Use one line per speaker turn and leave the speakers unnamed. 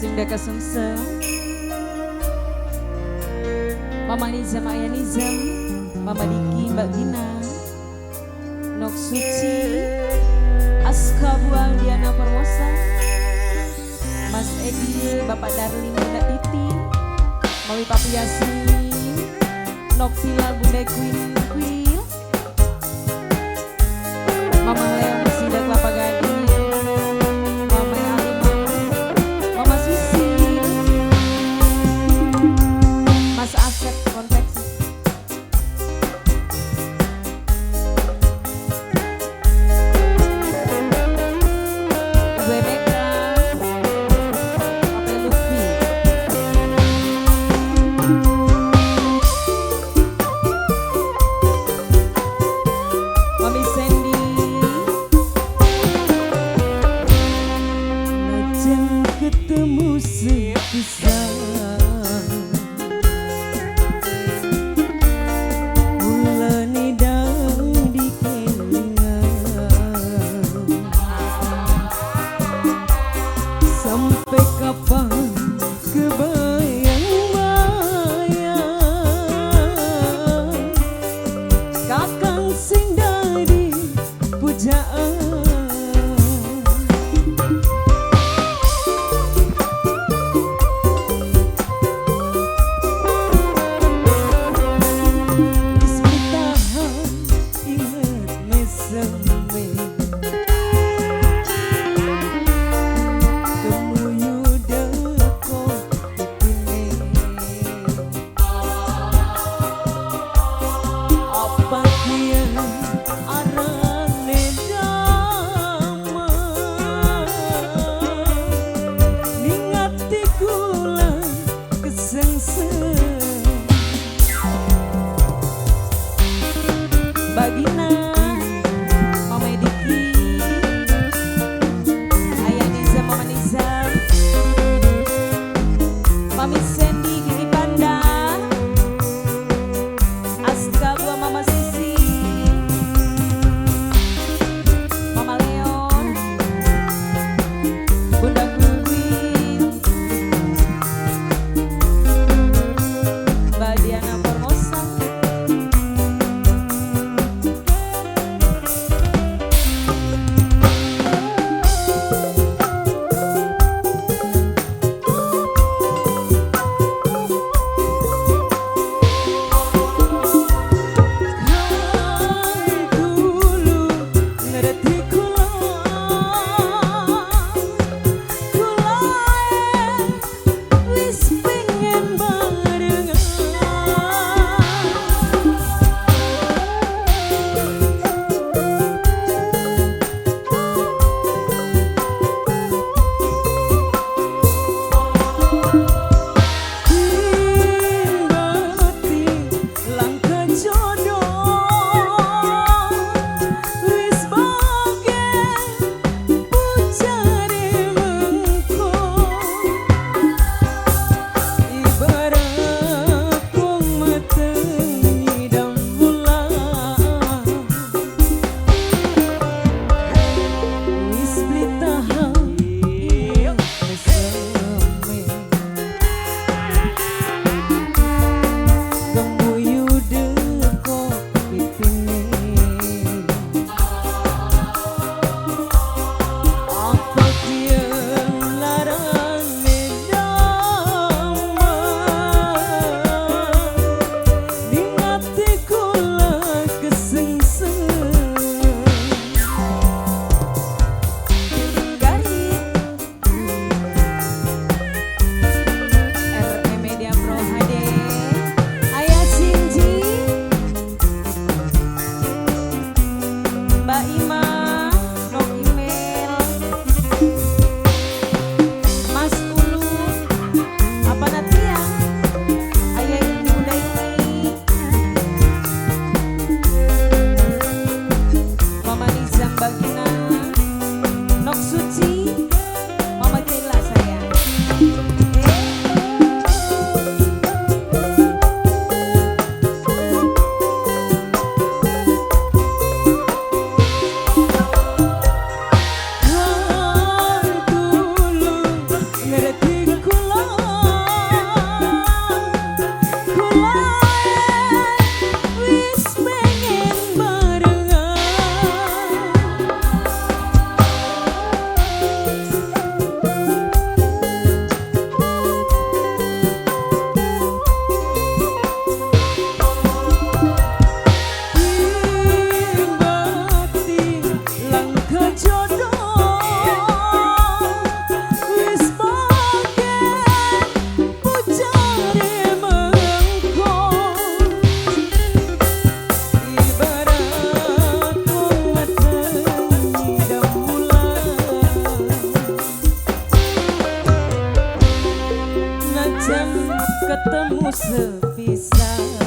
Sing kesungsem Mama Nizam, Ayah Nizam, Mama Diki, Mbak Gina, Nok Suci, Aska Buang, Diana Formosa, Mas Edi, Bapak Darling, Bunda Titi, Mami Papi Yasmin, Nokvila, Bunda Queen Queen, Mama Leon, Sida Kelapa Gading, Mama Alima, Mama Susi, Mas Asep Konveksi, Ibu Emeka, Papa Lutfi, Mami Sandy,
Najan ketemu sepisan mulane dang dikelingan sampai kapan kebayang-bayang kakang sing dadi pujaan. Wis bertahan inget meseme kemuyu deko pipine apa kiye arane damai ning ati kula kesengsem.
Mbak Gina, Mama Diki, Ayah Nizam, Mama Nizam, Mami Sandy, Kiki Panda, Aska Buah, Mama Susi, Mama Leon, Bunda Queen, Mbak Diana Formosa,
Kang dulu ngerti kula Ketemu sepisan.